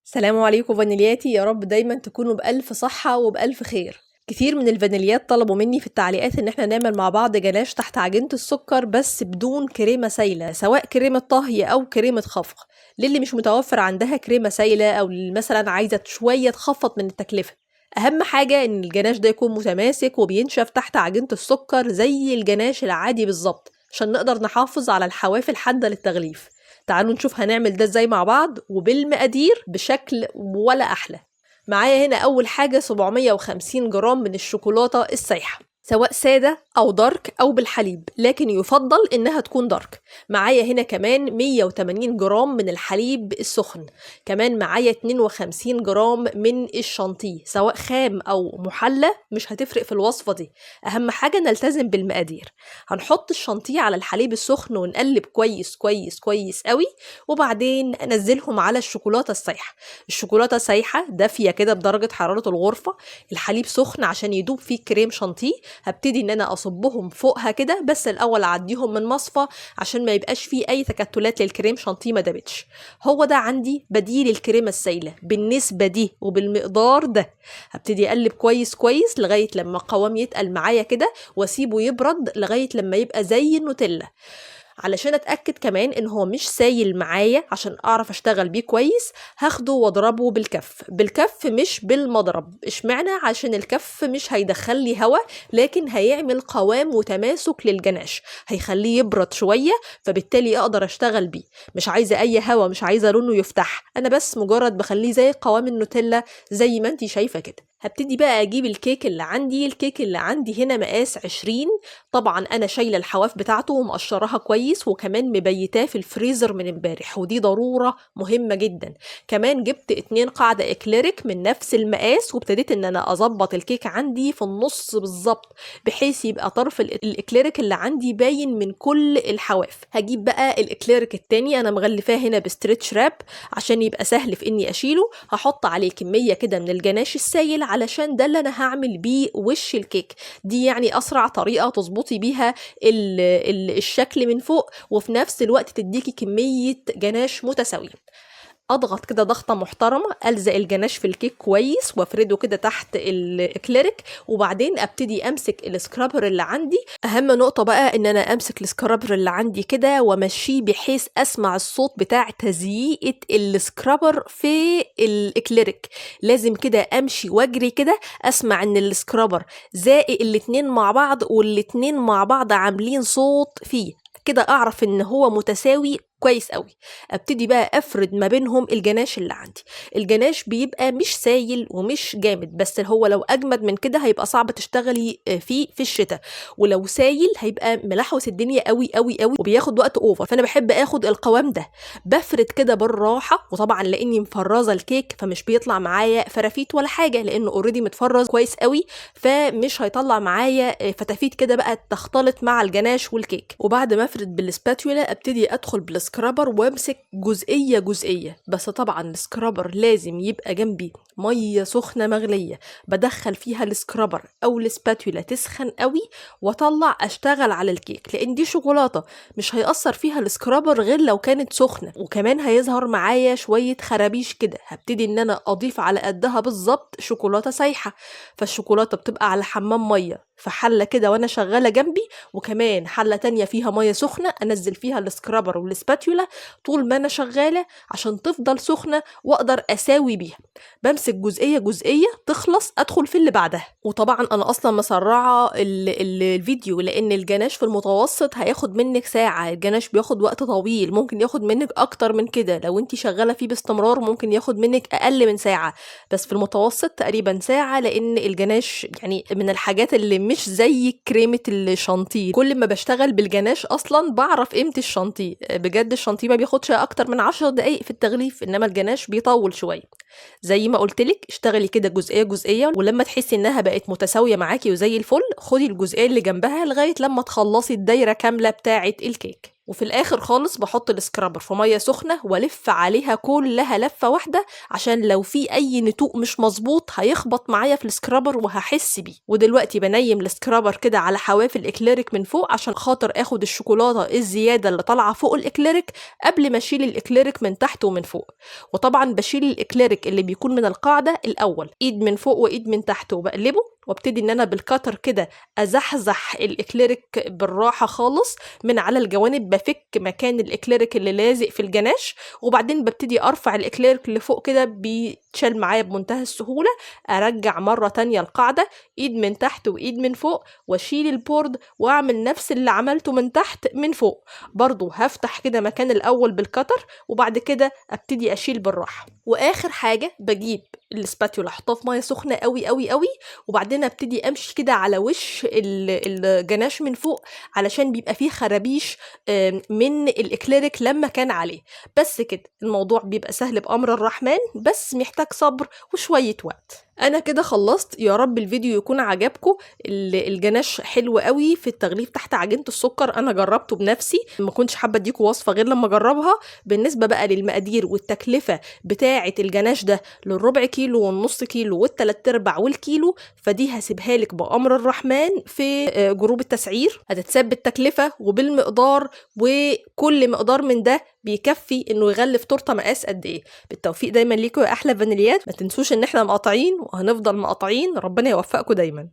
سلام عليكم فانيلياتي، يا رب دايما تكونوا بألف صحة وبألف خير. كتير من الفانيليات طلبوا مني في التعليقات ان احنا نعمل مع بعض جلاش تحت عجينة السكر بس بدون كريمة سايلة، سواء كريمة طهي او كريمة خفق. للي مش متوفر عندها كريمة سايلة او اللي مثلا عايزة شوية تخفض من التكلفة. اهم حاجة ان الجناش ده يكون متماسك وبينشف تحت عجينة السكر زي الجناش العادي بالظبط، عشان نقدر نحافظ على الحواف الحادة للتغليف. تعالوا نشوف هنعمل ده ازاي مع بعض وبالمقادير بشكل ولا احلى. معايا هنا اول حاجة 750 جرام من الشوكولاتة السايحة، سواء سادة أو dark أو بالحليب، لكن يفضل إنها تكون dark. معايا هنا كمان 180 جرام من الحليب السخن، كمان معايا 52 جرام من الشانتيه، سواء خام أو محلى مش هتفرق في الوصفة دي، أهم حاجة نلتزم بالمقادير. هنحط الشانتيه على الحليب السخن ونقلب كويس كويس كويس قوي، وبعدين ننزلهم على الشوكولاتة السايحة. الشوكولاتة سايحة دافية كده بدرجة حرارة الغرفة، الحليب سخن عشان يدوب فيه كريم شانتيه. هبتدي ان انا اصبهم فوقها كده، بس الاول اعديهم من مصفى عشان ما يبقاش فيه اي تكتلات للكريم شانتيه ما دابتش. هو ده عندي بديل الكريمة السايله بالنسبة دي وبالمقدار ده. هبتدي اقلب كويس كويس لغاية لما القوام يتقل معايا كده، واسيبه يبرد لغاية لما يبقى زي النوتيلا. علشان اتاكد كمان ان هو مش سايل معايا عشان اعرف اشتغل بيه كويس، هاخده واضربه بالكف، بالكف مش بالمضرب. اشمعنى؟ عشان الكف مش هيدخل لي هوا، لكن هيعمل قوام وتماسك للجناش، هيخليه يبرد شوية، فبالتالي اقدر اشتغل بيه. مش عايزه اي هوا، مش عايزه لونه يفتح، انا بس مجرد بخليه زي قوام النوتيلا زي ما انتي شايفه كده. هبتدي بقى اجيب الكيك اللي عندي. الكيك اللي عندي هنا مقاس 20، طبعا انا شايله الحواف بتاعته ومقشراها كويس، وكمان مبيتاه في الفريزر من امبارح، ودي ضرورة مهمة جدا. كمان جبت 2 قاعدة اكليريك من نفس المقاس، وابتديت ان انا اظبط الكيك عندي في النص بالظبط، بحيث يبقى طرف الاكليريك اللي عندي باين من كل الحواف. هجيب بقى الاكليريك التاني، انا مغلفاه هنا ب stretch wrap عشان يبقى سهل في اني اشيله. هحط عليه كمية كده من الجناش السايل علشان ده اللي انا هعمل بيه وش الكيك. دي يعني اسرع طريقه تظبطي بيها الشكل من فوق، وفي نفس الوقت تديكي كمية جناش متساوية. اضغط كده ضغطه محترمه، الزق الجناش في الكيك كويس وافرده كده تحت الاكليريك، وبعدين ابتدي امسك ال scraper اللي عندي. اهم نقطة بقى ان انا امسك ال scraper اللي عندي كده وامشيه بحيث اسمع الصوت بتاع تزييقه ال scraper في الاكليريك. لازم كده امشي واجري كده اسمع ان ال scraper زائق الاتنين مع بعض، والاتنين مع بعض عاملين صوت فيه كده، اعرف ان هو متساوي كويس قوي. ابتدي بقى افرد ما بينهم الجناش اللي عندي. الجناش بيبقى مش سايل ومش جامد، بس هو لو اجمد من كده هيبقى صعب تشتغلي فيه في الشتاء، ولو سايل هيبقى ملحوس الدنيا قوي قوي قوي وبياخد وقت over. فانا بحب اخد القوام ده، بفرد كده بالراحة. وطبعا لاني مفرزه الكيك فمش بيطلع معايا فرافيت ولا حاجة، لانه already متفرز كويس قوي، فمش هيطلع معايا فتافيت كده بقى تختلط مع الجناش والكيك. وبعد ما افرد بال spatula ابتدي ادخل بال scraper وامسك جزئية جزئية، بس طبعا ال scraper لازم يبقى جنبي مية سخنة مغليه، بدخل فيها ال scraper او ال spatula تسخن قوي، واطلع اشتغل على الكيك، لان دي شوكولاتة مش هيأثر فيها ال scraper غير لو كانت سخنة. وكمان هيظهر معايا شوية خرابيش كده، هبتدي ان انا اضيف على قدها بالظبط شوكولاتة سايحه. فالشوكولاته بتبقى على حمام مية في حله كده وانا شغالة جنبي، وكمان حله تانية فيها مية سخنة انزل فيها ال scraper وال spatula طول ما انا شغالة عشان تفضل سخنة واقدر اساوي بيها. بمسك جزئية جزئية تخلص ادخل في اللي بعدها. وطبعا انا اصلا مسرعة الفيديو لان الجناش في المتوسط هياخد منك ساعة، الجناش بياخد وقت طويل، ممكن ياخد منك اكتر من كده لو انت شغالة فيه باستمرار، ممكن ياخد منك اقل من ساعة، بس في المتوسط تقريبا ساعة، لان الجناش يعني من الحاجات اللي مش زي كريمة الشانتيه. كل ما بشتغل بالجناش اصلا بعرف قيمة الشانتيه بجد. الشانتيه ما بياخدش اكتر من 10 دقايق في التغليف، انما الجناش بيطول شوية. زي ما قلتلك اشتغلي كده جزئية جزئية، ولما تحسي انها بقت متساوية معاكي وزي الفل خدي الجزئية اللي جنبها لغاية لما تخلصي الدايرة كاملة بتاعه الكيك. وفي الاخر خالص بحط ال scraper في مية سخنة والف عليها كلها لفه واحدة، عشان لو في اي نتوء مش مظبوط هيخبط معايا في ال scraper وهحس بيه. ودلوقتي بنيم ال scraper كده على حواف الاكليريك من فوق عشان خاطر اخد الشوكولاتة الزيادة اللي طالعه فوق الاكليريك قبل ما اشيل الاكليريك من تحت ومن فوق. وطبعا بشيل الاكليريك اللي بيكون من القاعدة الاول، ايد من فوق وايد من تحت، وبقلبه وابتدي ان انا بال cutter كده ازحزح الاكليريك بالراحة خالص من على الجوانب، بفك مكان الاكليريك اللي لازق في الجناش، وبعدين ببتدي ارفع الاكليريك اللي فوق كده بيتشال معايا بمنتهى السهولة. ارجع مرة تانية القاعدة، ايد من تحت وايد من فوق، واشيل ال board واعمل نفس اللي عملته من تحت من فوق برضو. هفتح كده مكان الاول بال cutter وبعد كده ابتدي اشيل بالراحة. واخر حاجة بجيب ال spatula احطها في مية سخنة قوي قوي قوي، وبعدين ابتدي امشي كده على وش الجناش من فوق علشان بيبقى فيه خرابيش من الاكليريك لما كان عليه. بس كده الموضوع بيبقى سهل بامر الرحمن، بس محتاج صبر وشوية وقت. انا كده خلصت، يا رب الفيديو يكون عجبكم. الجناش حلو قوي في التغليف تحت عجينة السكر، انا جربته بنفسي، ما كنتش حابة اديكم وصفه غير لما اجربها. بالنسبة بقى للمقادير والتكلفه بتاعه الجناش ده للربع كيلو والنص كيلو والتلات ارباع والكيلو، فدي هسيبها لك بامر الرحمن في جروب التسعير، هتتثبت التكلفة وبالمقدار، وكل مقدار من ده بيكفي انه يغلف تورته مقاس قد ايه. بالتوفيق دايما ليكم يا احلى فانيليات، ما تنسوش ان احنا مقاطعين وهنفضل مقاطعين، ربنا يوفقكم دايما.